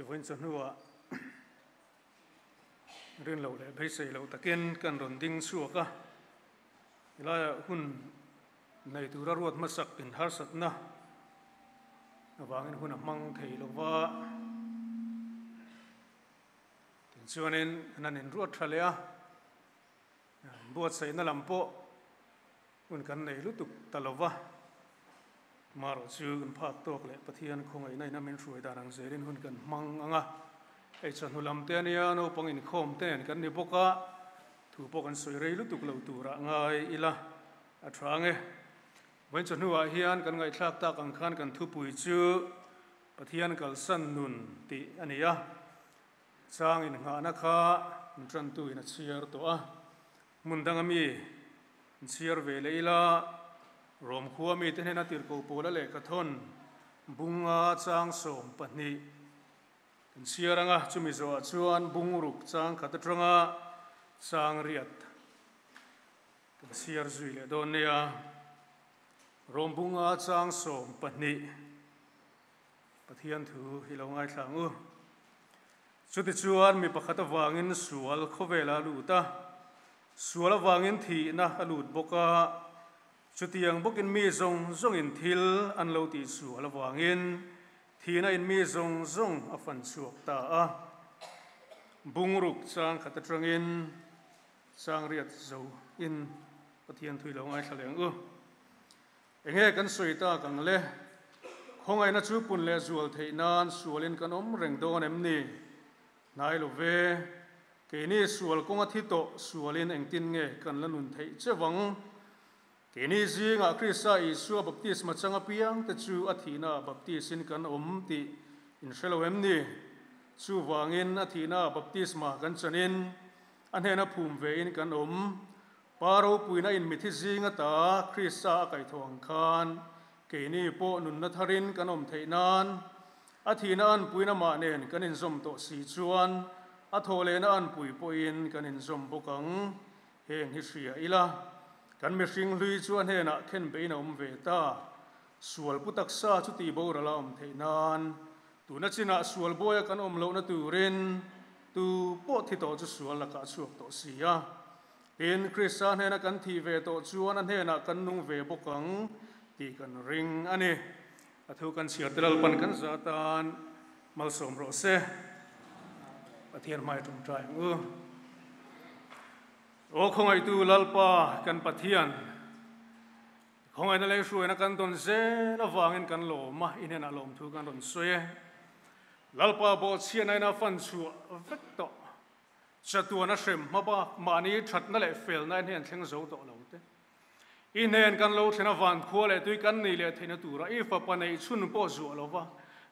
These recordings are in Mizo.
I vawiin chawhnuah rin loh leh beisei loh takin kan rawn ding chhuak a, helaiah hun nei tura ruat hmasak in harsatna avangin hun a hmang thei lo va, tinchuanin an han inruat tha leh a, inbuatsaihna lam pawh Hun kan nei lutuk ta lo va, marawh chu kan phak tawk leh Pathian khawngaihna in a min hruai dan ang zelin hun kan hmang ang a. Hei chawhnu lam te ania naupang inkhawm te nen kan ni bawk a, thu pawh kan sawi rei lutuk lo turah ngai ila a tha ang e. Vawiin chawhnuah hian kan ngaihthlak tak ang khan kan thupui chu Pathian kalsan nun tih a ni a, chang innghahna kha intantu in a chhiar tawh a. Hmun danga mi in chhiar ve leh ila, Rom khua mite hnena tirhkoh Paula lehkha thawn bunga chang 12 kan chhiar anga, chumi zawhah chuan bung ruk chang khat atanga chang riat kan chhiar zui leh dawn nia. Rom bunga chang 12 Pathian thu hi lo ngaithla ang u. Chutichuan mi pakhat avangin sual khawvela a lut a, sual avangin thihna a lut bawk a, chutiang bawkin mi zawng zawngin thil an lo tih sual avangin thihna in mi zawng zawng a fan chhuak ta a. Bungruk chang khat atangin chang riat zo in Pathian thu hi lo ngaithla leh ang u. Enge kan sawi tak ang le? Khawngaihna chu pun leh zual theih nan sualin kan awm reng dawn em ni? Hnai lo ve. Keini sual kawnga thi tawh sualin engtin nge kan la nun theih che vang? Keini zingah Krista Isua baptisma chang apiang te chu a thihnaah baptisin kan awm tih in hre lo em ni? Chuvangin a thihnaah baptisma kan chanin a hnena phum vein kan awm. Pa ropuina in mithi zing ata Krista a kaihthawh ang khan keini pawh nunna tharin kan awm theih nan a thihna anpuina mah nen kan inzawm tawh si chuan a thawh lehna anpui pawhin kan inzawm bawk ang. Heng hi hria ila, kan mihring hlui chu a hnenah khenbein a awm ve ta. Sual pu taksa chu tih boral a awm theih nan tuna chinah sual buaia kan awm lohna turin tu pawh thi tawh chu sual lakah a chhuak tawh si a. Tin, Krista hnena kan thih ve tawh chuan a hnenah kan nung ve bawk ang tih kan ring a ni. A thu kan chhiar te Lalpan kan za tan malsawm rawh se. Pathian hmai ṭawngṭai ang u. Aw khawngaihtu Lalpa kan Pathian, khawngaihna leh hruaina kan dawn zel avangin kan lawm a, i hnenah lawmthu kan rawn sawi e. Lalpa bawhchhiatna ina fan chhuah vek tawh. Chatuan a hrem hma bak mahni thatna leh felna in hian thleng zo tawh lo te. I hnen kan lo thlen a vankhua leh tui kan nei leh theihna tura i fapa neih chhun pawh zuah lo va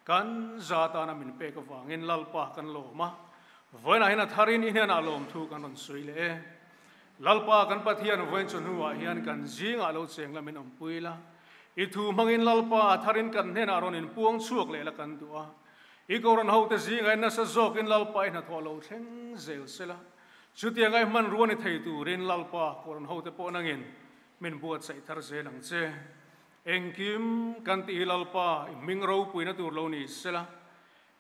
kan za tana min pek avangin Lalpa kan lawm a, vawiinah hian a tharin i hnenah lawmthu kan rawn sawi leh e. Lalpa kan Pathian vawiin chu hnuah hian kan zingah lo cheng la min awmpui la, i thu hmangin Lalpa a tharin kan hnenah rawn inpuang chhuak leh la kan duh a, I Koran hote zingah in nasa zawkin Lalpa i hnathawh lo thleng zel sela, chutiang a i hmanrua ni thei turin Lalpa Koran hote pawh nangin min buatsaih thar zel ang che. Engkim kan tih hi Lalpa i hming ropuina tur lo ni sela,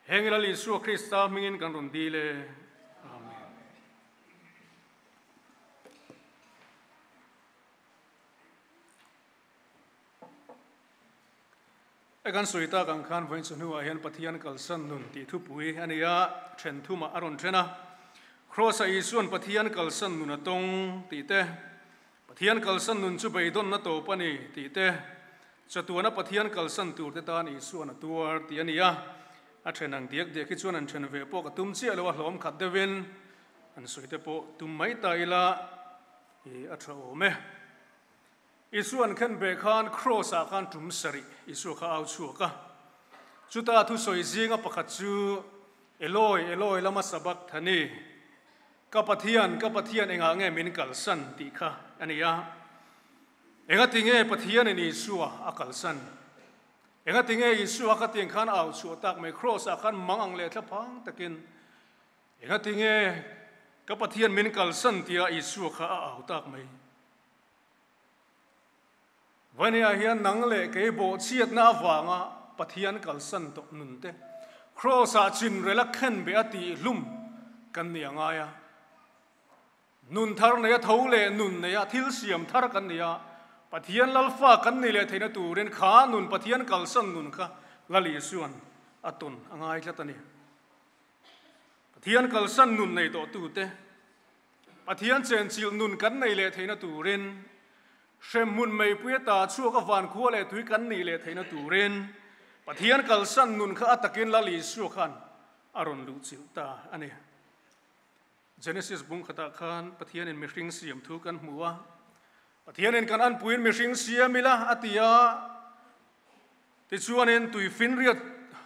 heng i Lal Isua Krista hmingin kan rawn dil e. Amen. E kan sawi tak ang khan vawiin chawhnuah hian Pathian kalsan nun tih thupui a ni a, then thumah a rawn then a. Kraws-ah Isua'n Pathian kalsan nun a tawng tih te, Pathian kalsan nun chu beidawnna tawp a ni tih te, chatuana Pathian kalsan turte tan Isua'n a tuar tih a ni a. A then ang diak diak hi chuan an then ve pawh ka tum chiah lo a, hlawm khat deuhin an sawi te pawh tum mai ta ila i a tha awm e. Isua an khen beh khan Kraws ah khan tum sarih Isua kha au chhuak a. Chuta thusawi zinga pakhat chu, Eloi, Eloi, lama sabakthani, ka Pathian, ka Pathian engah nge min kalsan tih kha a ni a. Engati nge Pathianin Isua a kalsan? Engati nge Isua kha tiang khan au chhuah tak mai Kraws ah khan mang ang leh thlaphang takin engati nge ka Pathian min kalsan tia Isua kha a au tak mai? Vania hian nang leh kei bawhchhiatna avanga Pathian kalsan tawh nun te, Kraws-ah chinrel a khenbeh a tihhlum kan ni a ngai a. Nun thar neia tho leh nun neia thil siam thar kan ni a, Pathian Lalfa kan ni leh theihna turin kha nun Pathian kalsan nun kha Lal Isuan a tawn a ngai tlat a ni. Pathian kalsan nun nei tawh tute, Pathian chenchilh nun kan nei leh theihna turin, hremhmun meipui ata chhuak a vankhua leh tui kan nih leh theihna turin Pathian kalsan nun kha a takin Lal Isua khan a rawn luhchilh ta a ni. Genesis bung khatah khan Pathianin mihring siam thu kan hmu a, Pathianin kan anpuiin mihring siam ila a ti a, tichuanin tuifinriat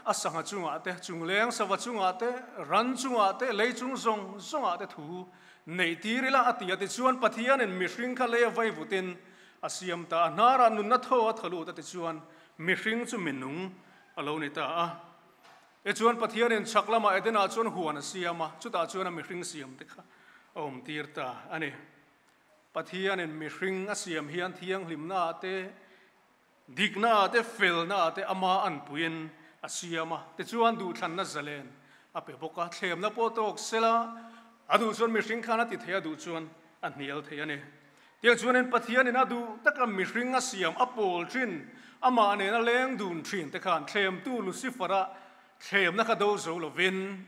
a sangha chungah te, chungleng sava chungah te, ran chungah te, lei chung zawng zawngah te thu neih tir ila a ti a, tichuan Pathianin mihring kha lei a vai vutin a siam ta a, hnarah nunna thaw a thaw lut a, tichuan mihring chu minung a lo ni ta a. Tichuan Pathianin chhak lamah Edenah chuan huan a siam a, chutah chuan a mihring siam te kha a awm tir ta a ni. Pathianin mihring a siam hian thianghlimnaah te, diknaah te, felnaah te ama anpuiin a siam a, tichuan duhthlanna zalen a pe bawk a, thlemna pawh tawk sela a duh chuan mihring khan a ti thei a, duh chuan a hnial thei a ni. Tiang chuanin Pathianin a duh taka mihring a siam a pawl thin, amah nena leng dun thin te khan thlemtu Lucifer-a thlemna kha do zo lovin,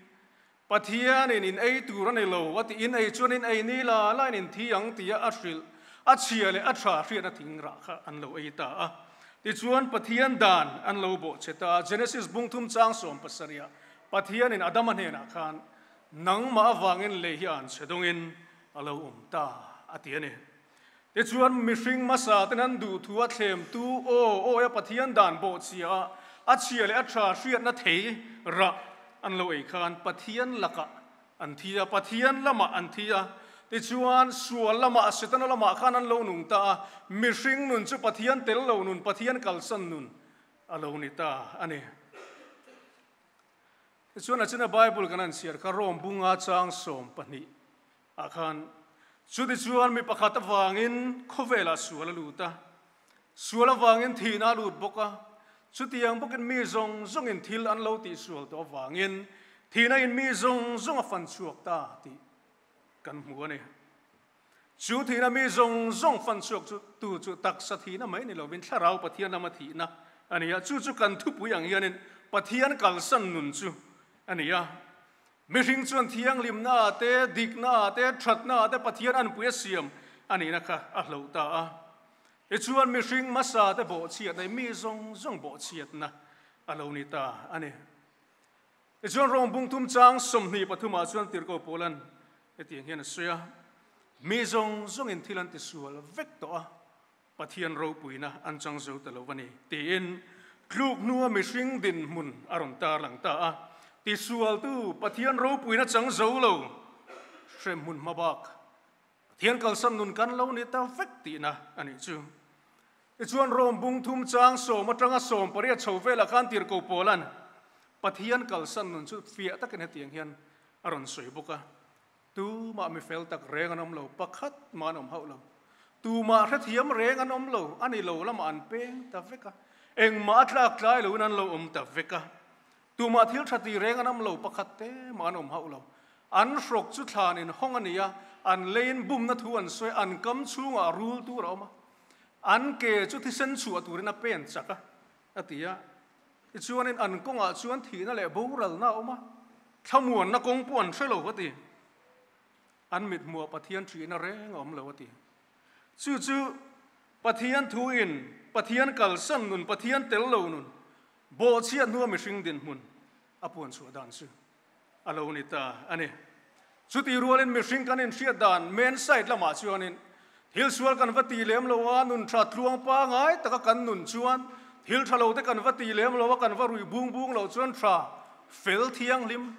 Pathianin in ei tur a ni lo a ti, in ei chuan in ei ni la lain in thi ang tia a hrilh, a chhia leh a tha hriatna thing rah kha an lo ei ta a. Tichuan Pathian dan an lo bawhchhe ta a, Genesis bung thum chang 17ah Pathianin Adama hnenah khan, Nangmah avangin lei hi an chhe dawngin a lo awm ta a ti a ni. Tichuan, mihring hmasa ten an duh thu a thlemtu aw awi a Pathian dan bawhchhia a, a chhia leh a tha hriatna thei rah an lo ei khan Pathian lakah an thi a, Pathian lamah an thi a. Tichuan, sual lamah, Setana lamah khan an lo nung ta a, mihring nun chu Pathian tel lo nun, Pathian kalsan nun a lo ni ta a ni. Tichuan, a china Bible kan han chhiar kha Rome bunga chang 12 ah khan, Chutichuan mi pakhat avangin khawvelah sual a lut a, sual avangin thihna a lut bawk a, chutiang bawkin mi zawng zawngin thil an lo tihsual tawh avangin thihna in mi zawng zawng a fan chhuak ta tih kan hmu a ni. Chu thihna mi zawng zawng fan chhuak chu tu chu taksa thihna mai ni lovin thlarau Pathian lama thihna a ni a, chu chu kan thupui ang hianin Pathian kalsan nun chu a ni a. Mihring chuan thianghlimna ah te, dikna ah te, thatna ah te Pathian anpui a siam a nihna kha a hloh ta a. Tichuan mihring hmasa te bawhchhiatna hi mi zawng zawng bawhchhiatna a lo ni ta a ni. Tichuan Rom bungthum chang 23 ah chuan Tirhkoh Paulan hetiang hian a sawi a, Mi zawng zawngin thil an tisual vek tawh a, Pathian ropuina an chang zo ta lo a ni, tiin tluk hnua mihring dinhmun a rawn tarlang ta a. Tisualtu Pathian ropuina chang zo lo hremhmun hma bak Pathian kalsan nun kan lo ni ta vek tihna a nih chu. Tichuan Rom bung thum chang 10 atanga 18 chho velah khan Tirhkoh Paula'n Pathian kalsan nun chu fiah takin hetiang hian a rawn sawi bawk a. Tumah mi fel tak reng an awm lo, pakhat mah an awm hauh lo. Tumah hrethiam reng an awm lo, a ni lo lamah an peng ta vek a. Engmah a tlak tlai loin an lo awm ta vek a. Tumah thil tha ti reng an awm lo, pakhat te mah an awm hauh lo. An hrawk chu thlan in hawng a ni a, an leiin bumna thu an sawi a, an kam chhungah rul tur a awm a. An ke chu thisen chhuah turin a pen chak a, a ti a. Tichuanin an kawngah chuan thihna leh boralna a awm a, thlamuanna kawng pawh an hre lo a ti. An mithmuah Pathian thihna reng a awm lo a ti. Chu chu Pathian thuin Pathian kalsan nun, Pathian tel lo nun, bawhchhiat hnua mihring dinhmun a puan chhuah dan chu a lo ni ta a ni. Chuti rualin mihring kan inhriat dan main side lamah chuanin thil sual kan va ti lem lo a, nun tha tluang pangai taka kan nun chuan thil tha lo te kan va ti lem lo a, kan va rui bung bung lo chuan tha fel thianghlim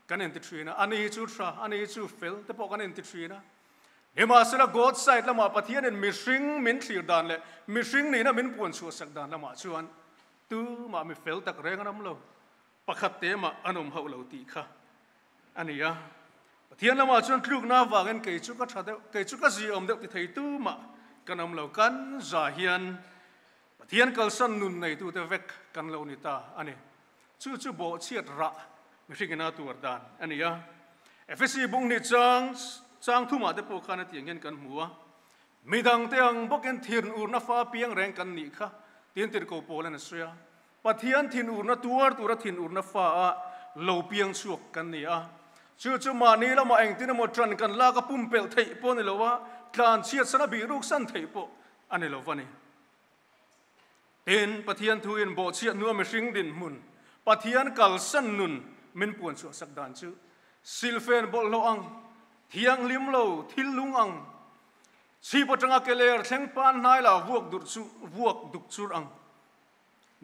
kan inti thin a, ani chu tha, ani chu fel te pawh kan inti thin a. Nimahsela God side lamah Pathianin mihring min thlir dan leh mihring nihna min puan chhuahsak dan lamah chuan tumah mi fel tak reng an awm lo. Pakhat te mah an awm hauh lo tih kha a ni a. Pathian lamah chuan tlukna avangin kei chu ka tha deuh, kei chu ka ziaawm deuh ti thei tu mah kan awm lo. Kan za hian Pathian kalsan nun neitute vek kan lo ni ta a ni. Chu chu bawhchhiat rah mihring ina tuar dan a ni a. Efesi bung ni chang chang thumah te pawh khan hetiang hian kan hmu a, Midangte ang bawkin thinurna fa piang reng kan nih kha, tiin tirhkoh Paulan a sawi a. Pathian thinurna tuar tura thinurna fa a lo piang chhuak kan ni a. Chu chu mahni lamah engtin emaw ṭan kan lak a pumpelh theih pawh a ni lo a, tlanchhiat sana bihruk san theih pawh a ni lo va ni. Tin, Pathian thuin bawhchhiat hnua mihring dinhmun, Pathian kalsan nun min puan chhuahsak dan chu silfen bawlhhlawh ang, thianghlim lo, thil lung ang, chhip atanga ke ler thleng pan hnai la vuak dur chu vuak duk chur ang.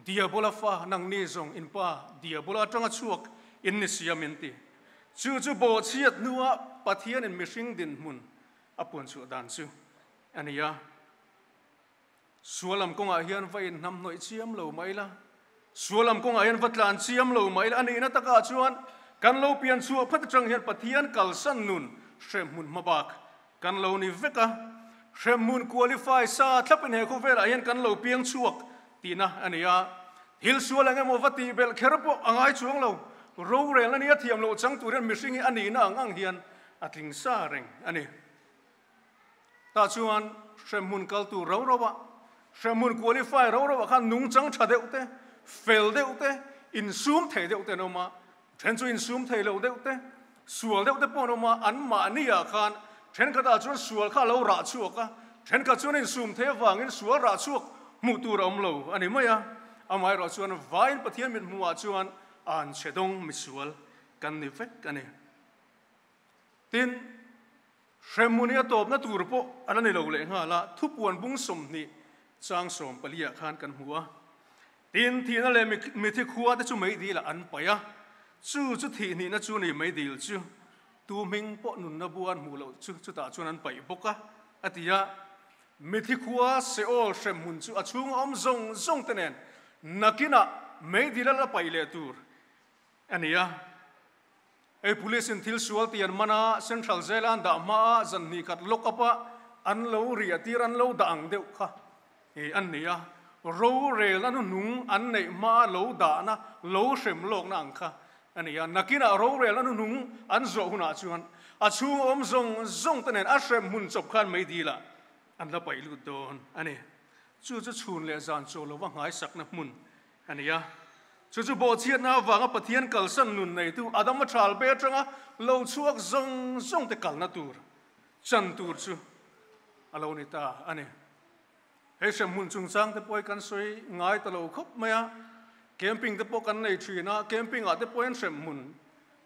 Diabola fa nangni zawng in pa Diabola atanga chhuak in ni sia min ti. Chu chu bawhchhiat hnua Pathianin mihring dinhmun a puan chhuah dan chu a ni a. Sual lam kawngah hian va inhnam hnawih chiam lo mah ila, sual lam kawngah hian va tlan chiam lo mah ila, a nihna takah chuan kan lo pian chhuah phat atang hian Pathian kalsan nun hremhmun hmabak kan lo ni vek a, hremhmun qualify sa thlapin he khawvelah hian kan lo piang chhuak tihna a ni a. Thil sual eng emaw va tih belh kher pawh a ngai chuang lo, rorelna nia thiam loh chang tur hian mihring hi a nihna ang ang hian a tling sa reng a ni. Tah chuan hremhmun kal tur rau rau ah, hremhmun qualify rau rau ah khan nungchang tha deuh te, fel deuh te, insum thei deuh te an awm a, then chu insum thei lo deuh te, sual deuh te pawh an awm a, an mahni ah khan thenkhat ah chuan sual kha a lo rah chhuak a, thenkhat chuan insum thei avangin sual rah chhuak hmuh tur a awm lo a ni mai a, amaherawh chuan vaiin Pathian mithmuh ah chuan an chhe dawng misual kan ni vek a ni. Tin, hremhmun hi a tawpna tur pawh a la ni lo leh nghal a, thupuan bung 20 chang 14 ah khan kan hmu a. Tin, thihna leh mithi khua te chu meidil ah an paih a, chu chu thihhnihna chu ni meidil chu tu hming pawh nunna buan hmuh loh chu chutah chuan an paih bawk a, a ti a. Mithi khua Seol hremhmun chu a chhunga awm zawng zawng te nen nakinah meidil a la paih leh tur a ni a. Hei police in thil sual tih an man a, Central Jail a an dah hma a, zan hnih khat lock up a an lo riah tir an lo dah ang deuh kha hi an ni a, rorel a hnuhnung an neih hma a lo dahna, lo hrem lawkna ang kha a ni a, nakinah rorel a hnuhnung an zawh hunah chuan a chhung awm zawng zawng te nen a hrem hmun chawp khan meidil ah an la paih lut dawn a ni. Chu chu chhun leh zan chaw lova nghaisakna hmun A ni a, chu chu bawhchhiatna avanga Pathian kalsan nun neitu Adama ṭhal be aṭanga lo chhuak zawng zawng te kalna tur chan tur chu a lo ni ta a ni. Hei hremhmun chungchang te pawh hi kan sawi ngai ta lo khawp mai a, camping te pawh kan nei ṭhin a, camping ah te pawh hian hremhmun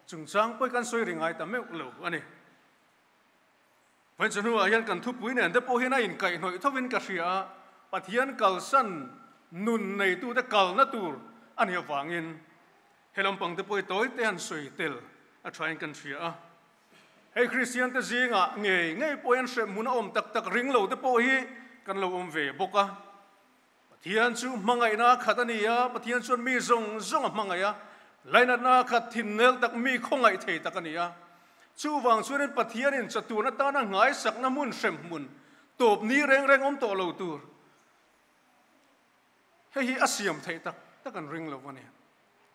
chungchang pawh hi kan sawi ri ngai ta meuh lo a ni. Vawiin chawhnuah hian kan thupui nen te pawh hian a inkaihhnawih thovin ka hria a, Pathian kalsan nun neitute kalna tur a nih avangin he lampang te pawh hi tawi te han sawi tel a thain kan hria a. Hei Kristian te zingah ngei ngei pawh hian hremhmun a awm tak tak ring lo te pawh hi kan lo awm ve bawk a. Pathian chu hmangaihna a khat a ni a, Pathian chuan mi zawng zawng a hmangaih a, lainatna a khat thinnel tak mi khawngaih thei tak a ni a. Chuvang chuanin Pathianin chatuan atana ngaisakna hmun hrem hmun tawp ni reng reng awm tawh lo tur hei hi a siam theih tak tak an ring lo a ni.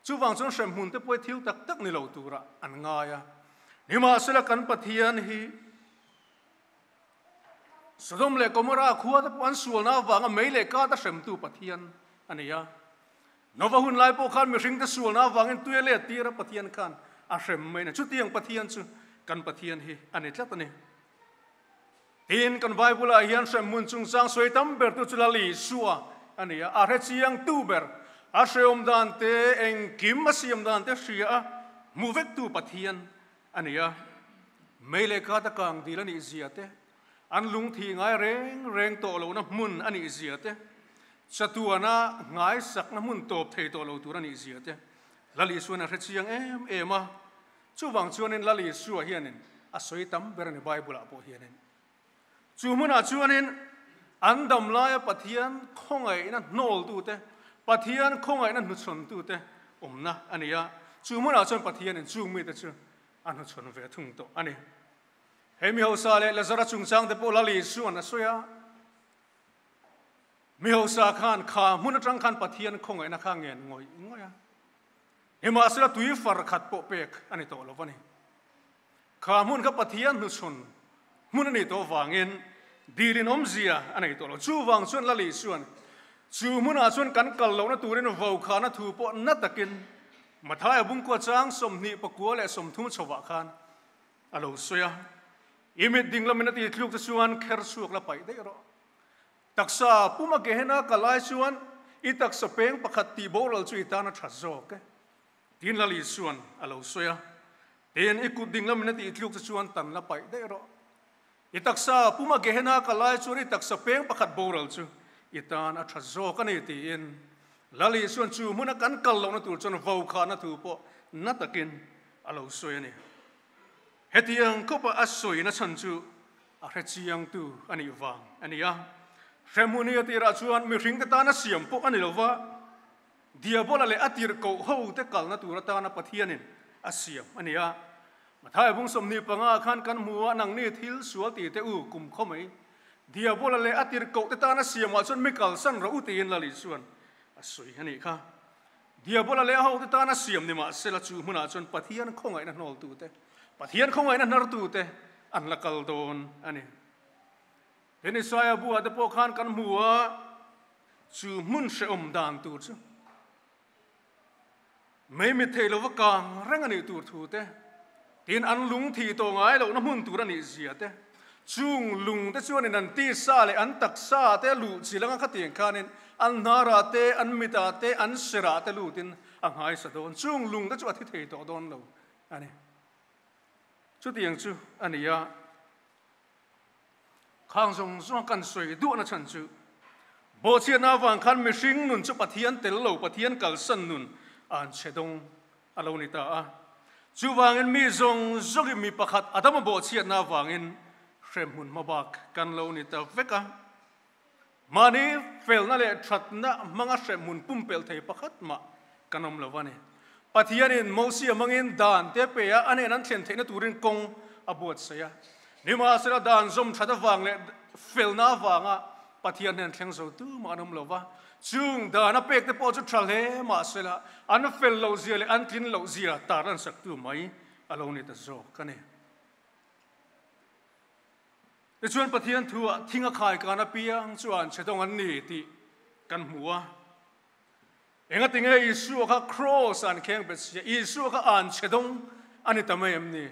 Chuvang chuan hrem hmun te pawh hi thil tak tak ni lo turah an ngai a. Nimahsela kan Pathian hi Sodom leh Gomorrah khua te pawh an sualna avanga mei leh kata hremtu Pathian a ni a. Nova hun lai pawh khan mihringte sualna avangin tui a let tir a, Pathian khan a hrem mai a ni. Chutiang Pathian chu kan Pathian hi a ni tlat a ni. Tin, kan Bible-ah hian hremhmun chungchang sawi tam bertu chu Lal Isua a ni a, a hrechiangtu ber, a hreawm dan te, engkim a siam dan te hria a, hmu vektu Pathian a ni a, mei leh kata kang dil a nih zia te, an lungthi ngai reng reng tawh lohna hmun a nih zia te, chatuana ngaisakna hmun tawp thei tawh lo tur a nih zia te Lal Isuain a hre chiang em em a. Chuvang chuanin Lal Isua hianin a sawi tam ber a ni Bible-ah pawh hianin. Chu hmunah chuanin an dam laia Pathian khawngaihna hnawltute, Pathian khawngaihna hnuchhawntute awmna a ni a. Chu hmunah chuan Pathianin chung mite chu a hnuchhawn ve thung tawh a ni. Hei mi hausa leh Lazara chungchangte pawh Lal Isua'n a sawi a. Mi hausa khan kha hmun atang khan Pathian khawngaihna kha ngen ngawih ngawih a. Nimahsela tui far khat pawh pek a ni tawh lo a ni. Kha hmun kha Pathian hnuchhawn hmun a nih tawh vangin dilin awmzia a nei tawh lo. Chuvang chuan Lali chuan chu hmunah chuan kan kal lohna turin vokhana thu pawh na takin Mathaia bungkua chang 29 leh 30 chhovah khan a lo sawi a. I mit ding lamin a ti tluk te chuan kher chhuak la paih daih rawh. Taksa puma Gehena kal ai chuan i taksa peng pakhat tih boral chu i tan a tha zawk e. Tin Lali chuan a lo sawi a. Tin i kut ding lamin a tih tluk te chuan tan la paih daih rawh. I taksa puma Gehena kal ai chuan i taksa peng pakhat boral chu i tan a tha zawk a ni tiin Lali chuan chu hmuna kan kal lohna tur chuan vokhana thu pawh na takin a lo sawi a ni. Hetiang khawpa a sawina chhan chu a hrechiangtu a nih vang a ni a. Hremhmun hi a tirah chuan mihring te tana siam pawh a ni lova, Diabola leh a tirh koh ho te kalna tur atana Pathianin a siam a ni a. Mathaia bung 25 khan kan hmu a, nangni thil sual ti te u kum khaw mai. Diabola leh a tirh koh te tana siamah chuan mi kalsan rawh u tiin Lali chuan a sawi a nih kha. Diabola leh a ho te tana siam ni mahsela chu hmunah chuan Pathian khawngaihna hnawltu te, Pathian khawngaihna hnartu te an la kal dawn a ni. Tin Isaia buah te pawh khan kan hmu a, chu hmun hrehawm dan tur chu mei mit thei lova kang reng a nih tur thu te, tin an lung thi tawh ngai lohna hmun tur a nih zia te, chung lung te chuanin an tisa leh an taksa te luh chi langa khatiang khanin an hnarah te, an mitah te, an serah te lutin a nghaisa dawn. Chung lung te chu a thi thei tawh dawn lo a ni. Chutiang chu a ni a. Khang zawng zawng kan sawi duhna chhan chu bawhchhiatna avang khan mihring nun chu Pathian tel lo, Pathian kalsan nun an chhe dawng a lo ni ta a. Chuvangin mi zawng zawngin mi pakhat Adama bawhchhiatna avangin hremhmun hmabak kan lo ni ta vek a. Mahni felna leh thatna hmanga hremhmun pumpelh thei pakhat mah kan awm lo a ni. Pathianin Mosia hmangin dan te pe a, a nen an thlen theihna turin kawng a buatsaih a. Nimahsela dan zawm that avang leh felna avanga Pathian hnen thleng zo tu mah an awm lo va. Chung dan a pek te pawh chu tha hle mahsela an fel loh zia leh an tlin loh zia tar an sak tu mai a lo ni ta zawk a ni. Tichuan Pathian thuah thing a khai kan apiang chuan chhe dawng an ni tih kan hmu a. Engati nge Isua kha cross an kheng bet sia, Isua kha an chhe dawng a ni ta mai em ni?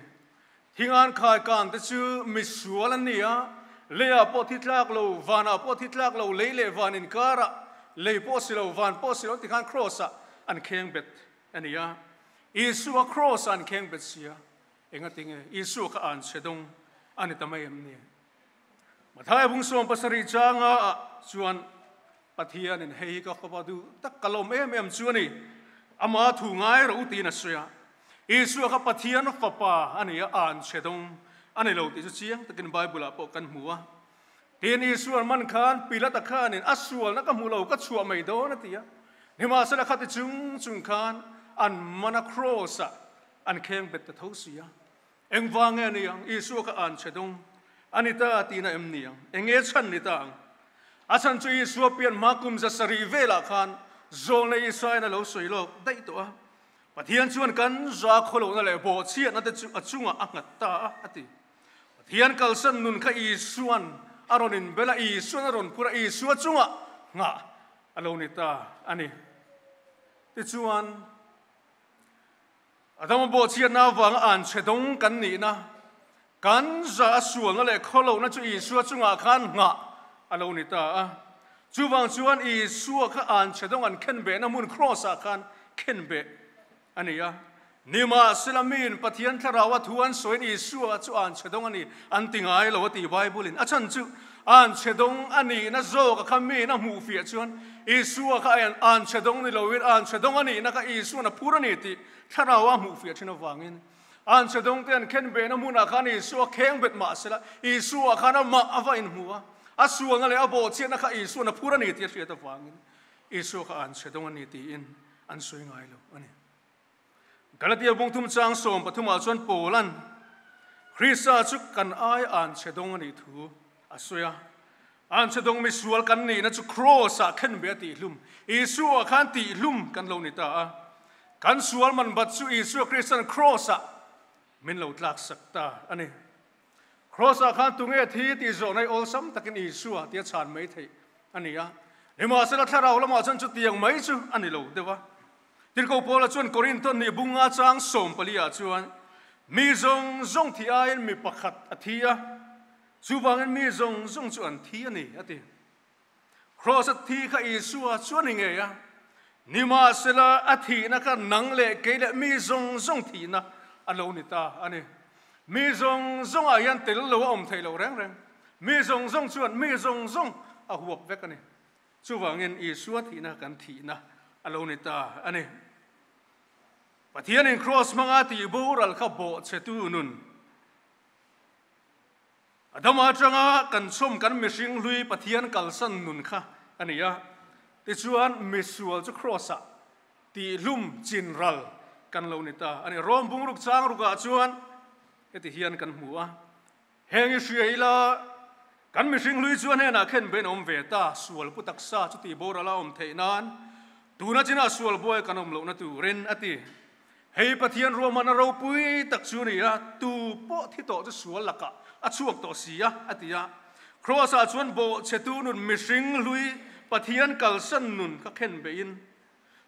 Thing an khai kan te chu misual an ni a, leiah pawh thi tlak lo, vanah pawh thi tlak lo, lei leh van inkarah lei pawh si lo, van pawh si lo ti khan cross ah an kheng bet a ni a. Isua cross an kheng bet sia, Engati nge Isua kha an chhe dawng a ni ta mai em ni? Mathaia bung 70 changa ah chuan Pathianin hei hi ka fapa duh tak ka lawm em em chu a ni. Ama thu ngai rawh u tiin a sawi a. Isua kha Pathian fapa a ni a, an chhe dawng a ni lo tih chu chiang takin Bible ah pawh kan hmu a. Tin Isua man khan Pilata khanin a sualna ka hmu lo ka chhuah mai dawn a ti a. Nimahsela khati chung chung khan an man a cross ah an kheng bet ta tho si a. Engvang nge a ni ang? Isua kha an chhe dawng a ni ta tihna em ni ang? Eng nge chhan ni ta ang? A chhan chu Isua pian hma kum 700 velah khan zawlna Isaiah a lo sawi lawk daih tawh a. Pathian chuan kan za khawlohna leh bawhchhiatna te chu a chungah a nghat ta a, a ti. Pathian kalsan nun kha Isuan a rawn inbel a, Isuan a rawn phur a, Isua chungah nghah a lo ni ta a ni. Tichuan, Adama bawhchhiatna avanga an chhe dawng kan nihna, kan za a sualna leh khawlohna chu Isua chungah khan nghah a lo ni ta a. Chuvang chuan Isua kha an chhe dawng an khenbehna hmun cross ah khan khenbeh a ni a. Nimahsela miin Pathian thlarau a thu an sawiin Isua chu an chhe dawng a ni an ti ngai lo a ti Bible in. A chhan chu an chhe dawng a nihna zawk a kha miin a hmuh fiah chuan Isua kha an chhe dawng ni loin an chhe dawng a nihna kha Isuan a phur a ni tih thlarau a hmuh fiah thin avangin an chhe dawng te an khen behna hmunah khan Isua kheng bet mahsela Isua khan amah a va inhmu a, a sualna leh a bawhchhiatna kha Isuan a phur a ni tih a hriat avangin Isua kha an chhe dawng a ni tiin an sawi ngai lo a ni. Galatia bung thum chang 13 ah chuan Paulan Krista chu kan ai an chhe dawng a nih thu a sawi a. An chhe dawng mi sual kan nihna chu cross ah khen be a tih hlum. Isua khan tih hlum kan lo ni ta a. Kan sual man bat chu Isua Kristan Kraws-ah min lo tlaksak ta a ni. Kraws-ah khan tunge thi tih zawhna hi awlsam takin Isua tia chhan mai theih a ni a. Nimahsela thlarau lamah chuan chutiang mai chu a ni lo deuh a. Tirhkoh Paula chuan Korinthon nih bunga chang sawmpali-ah chuan mi zawng zawng thi aiin mi pakhat a thi a, chuvangin mi zawng zawng chu an thi a ni a ti. Kraws a thi kha Isua chu a ni ngei a, nimahsela a thihna kha nang leh kei leh mi zawng zawng thihna a lo ni ta a ni. Mi zawng zawngah hian tel lo a awm theih loh reng reng. Mi zawng zawng chuan mi zawng zawng a huap vek a ni. Chuvangin Isua thihna kan thihna a lo ni ta a ni. Pathianin Kraws hmanga tih boral kha bawhchhetu nun Adama atanga kan chhawm kan mihring hlui Pathian kalsan nun kha a ni a. Tichuan misual chu Kraws-ah tihlum chin ral kan lo ni ta a ni. Rom bungruk chang rukah chuan heti hian kan hmu a, Heng i hria ila, kan mihring hlui chu a hnenah khen bein a awm ve ta, sual pu taksa chu tih boral a awm theih nan tuna chinah sual buai kan awm lohna turin a ti. Hei Pathian ruahmanna ropui tak chu a ni a, tu pawh thi tawh chu sual lakah a chhuak tawh si a, a ti a. Kraws-ah chuan bawhchhetu nun mihring hlui Pathian kalsan nun kha khen beiin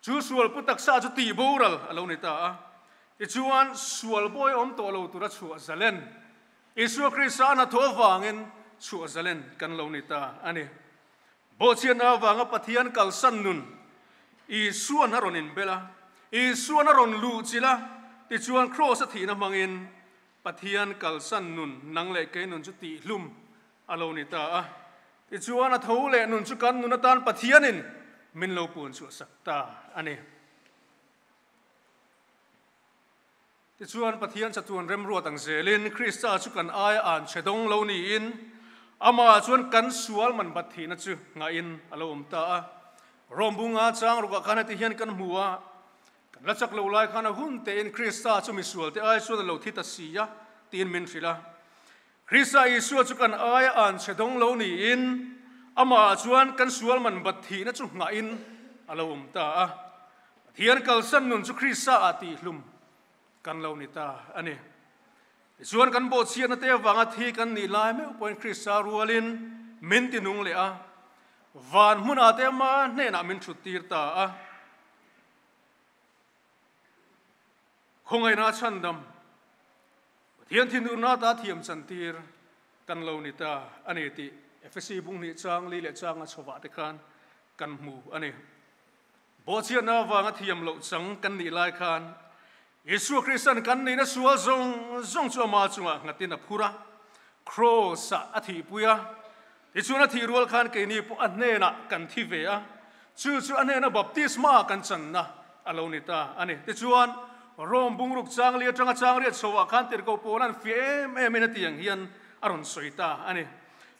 chu sual pu taksa chu tih boral a lo ni ta a. Tichuan, sual bawi awm tawh lo tura chhuah zalen Isua Krista a hnathawh avangin chhuah zalen kan lo ni ta a ni. Bawhchhiatna avanga Pathian kalsan nun Isuan a rawn inbel a, Isuan a rawn luh chilh a, tichuan Kraws a thihna hmangin Pathian kalsan nun nang leh kei nun chu tihhlum a lo ni ta a. Tichuan a tho leh nun chu kan nun atan Pathianin min lo puan chhuahsak ta a ni. Tichuan, Pathian chatuan remruat ang zelin Krista chu kan aia an che dawng lo niin, amah chuan kan sual man bat thihna chu ngahin a lo awm ta a. Rom bunga chang rukah khan heti hian kan hmu a, Kan la chak lo lai khan a hun tein Krista chu misualte ai chuan a lo thi ta si a, tiin min hrilh a. Krista Isua chu kan aia an che dawng lo niin, amah chuan kan sual man bat thihna chu ngahin a lo awm ta a. Pathian kalsan nun chu Krista-ah tihhlum kan lo ni ta a ni. Tichuan kan bawhchhiatna te avanga thi kan nih lai meuh pawhin Krista rualin min ti nung leh a, van hmunah te ama hnenah min thut tir ta a. Khawngaihna chhandam Pathian thinurna ata thiam chantir kan lo ni ta a ni tih Efesi bung hnih chang li leh changa chhovah te khan kan hmu a ni. Bawhchhiatna avanga thiam loh chang kan nih lai khan Isua Kristan kan nihna sual zawng zawng chu ama chungah nghatin a phur a, Kraws-ah a thihpui a. Tichuan a thih rual khan keini pawh a hnenah kan thi ve a, chu chu a hnena baptisma kan channa a lo ni ta a ni. Tichuan, Rome bungruk changli atanga changriat chhoah khan tirhkoh pawl an fiah em em in a ti ang hian a rawn sawi ta a ni.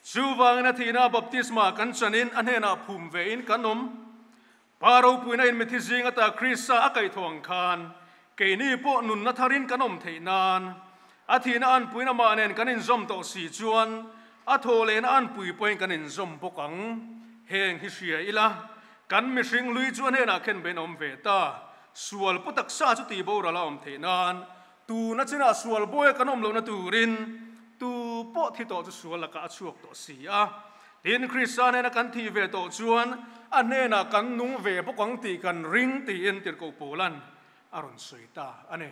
Chuvangin a thihna baptisma kan chanin a hnenah phum vein kan awm. Pa ropuina in mithi zing ata Krista a kaihthawh ang khan keini pawh nunna tharin kan awm theih nan a thihna anpuiin amah nen kan inzawm tawh si chuan a thaw lehna anpui pawhin kan inzawm bawk ang. Heng hi hria ila, kan mihring hlui chu a hnenah khen bein a awm ve ta. Sual pu taksa chu tih boral a awm theih nan tuna chinah sual bawia kan awm lohna turin tu pawh thi tawh chu sual lakah a chhuak tawh si a. Tin, Krista hnena kan thih ve tawh chuan a hnenah kan nung ve bawk ang tih kan ring tiin Tirhkoh Paula'n a rawn sawi ta a ni.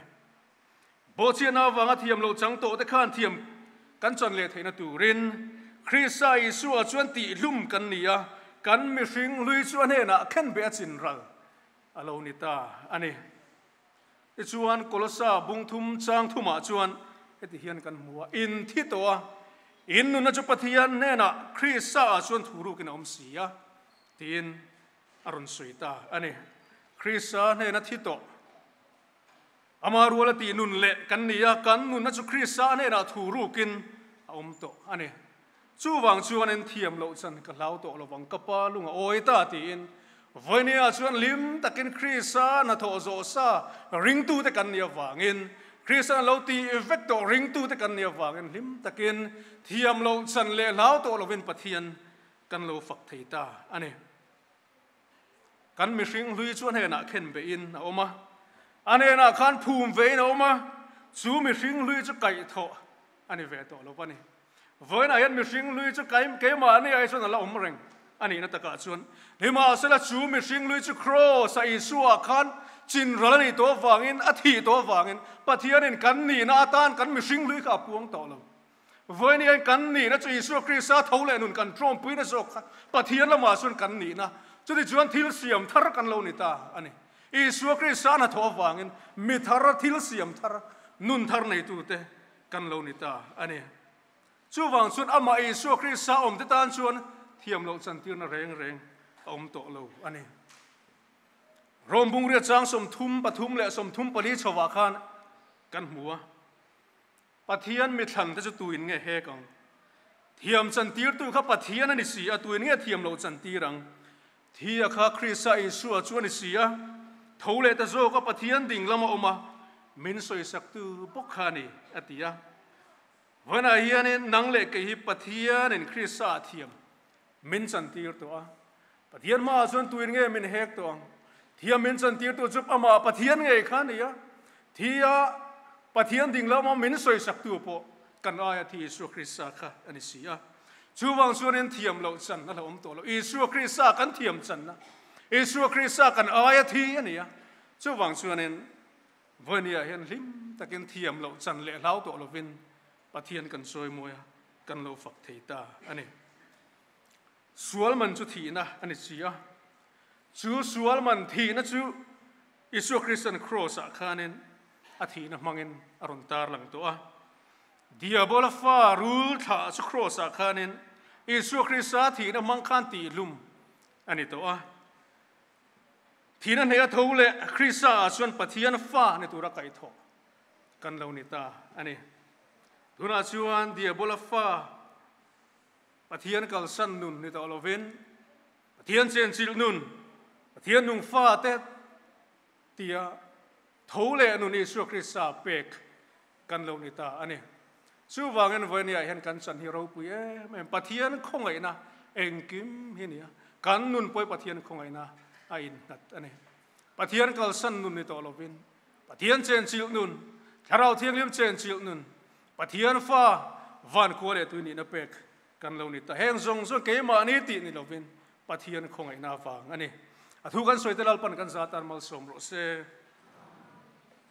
Bawhchhiatna avanga thiam loh chang tawhte khan thiam kan chan leh theihna turin Krista Isua chuan tihhlum kan ni a, kan mihring hlui chu a hnenah khenbeh a chin ral a lo ni ta a ni. Tichuan, Kolosa bungthum chang thumah chuan heti hian kan hmu a, In thi tawh a, in nunna chu Pathian hnenah Krista-ah chuan thu rukin a awm si a, tiin a rawn sawi ta a ni. Krista hnena thi tawh, ama ruala tih nun leh kan ni a, kan nunna chu Krista hnenah thu rukin a awm tawh a ni. Chuvang chuan in thiam loh chan ka hlau tawh lovang, ka pa lung a awi ta tiin Vawinia chuan hlim takin Krista hnathawh zawh sa ringtute kan nih avangin, Krista lo tih vek tawh ringtute kan nih avangin hlim takin thiam loh chan leh hlau tawh lovin Pathian kan lo fak thei ta a ni. Kan mihring hlui chu a hnenah khen beihin a awm a. A hnenah khan phum vein a awm a, chu mihring hlui chu kaihthawh a ni ve tawh lo va ni. Vawiinah hian mihring hlui chu keimahni ai chuan a la awm reng a nihna takah chuan nimahsela chu mihring hlui chu Kraws-a Isua khan chinral a nih tawh avangin, a thih tawh avangin Pathianin kan nihna atan kan mihring hlui kha a puang tawh lo. Vawiin hian kan nihna chu Isua Krista tho leh nun kan tawmpuina zawk kha Pathian lamah chuan kan nihna, chutichuan thil siam thar kan lo ni ta a ni. Isua Krista hnathawh avangin mi thar, thil siam thar, nun thar neitute kan lo ni ta a ni. Chuvang chuan amah Isua Krista awmte tan chuan thiam loh chantirna reng reng a awm tawh lo a ni. Rom bungria chang 33 leh 34 chhovah khan kan hmu a. Pathian mithlan te chu tuin nge hek ang? Thiam chantirtu kha Pathian a ni si a, tuin nge thiam loh chantir ang? Thi a kha Krista Isua chu a ni si a, tho leh ta zawk a Pathian ding lama awm a, min sawisaktu bawk kha a ni, a ti a. Vawiinah hianin nang leh kei hi Pathianin Krista ah thiam min chantir tawh a. Pathian hmaah chuan tuin nge min hek tawh ang? Thiam min chantirtu chu amah Pathian ngei kha a ni a. Thi a Pathian ding lama min sawisaktu pawh kan aia thi Isua Krista kha a ni si a. Chuvang chuanin thiam loh chan a la awm tawh lo. Isua Krista kan thiam channa, Isua Krista kan aia thi a ni a. Chuvang chuanin vawinia hian hlim takin thiam loh chan leh hlau tawh lovin Pathian kan sawi mawi a, kan lo fak thei ta a ni. Sual man chu thihna a ni si a, chu sual man thihna chu Isua Kristan Kraws-ah khanin a thihna hmangin a rawn tarlang tawh a. Diabola fa rul thlah chu Kraws-ah khanin Isua Krista thihna hmang khan tihhlum a ni tawh a. Thihna hneha tho leh Krista-ah chuan Pathian fa ni tura kaihthawh kan lo ni ta a ni. Tunah chuan Diabola fa Pathian kalsan nun ni tawh lovin, Pathian chenchilh nun, Pathian nung fate tia tho leh nun Isua Krista pek kan lo ni ta a ni. Chuvangin vawinia hian kan chan hi ropui em em, Pathian khawngaihna engkim hi nia, kan nun pawh hi Pathian khawngaihna a innghat a ni. Pathian kalsan nun ni tawh lovin, Pathian chenchilh nun, Thlarau Thianghlim chenchilh nun, Pathian fa van khua leh tui nihna pek kan lo ni ta. Heng zawng zawng keimahni tih ni lovin Pathian khawngaihna vang a ni. A thu kan sawi te Lalpan kan za tan malsawm rawh se.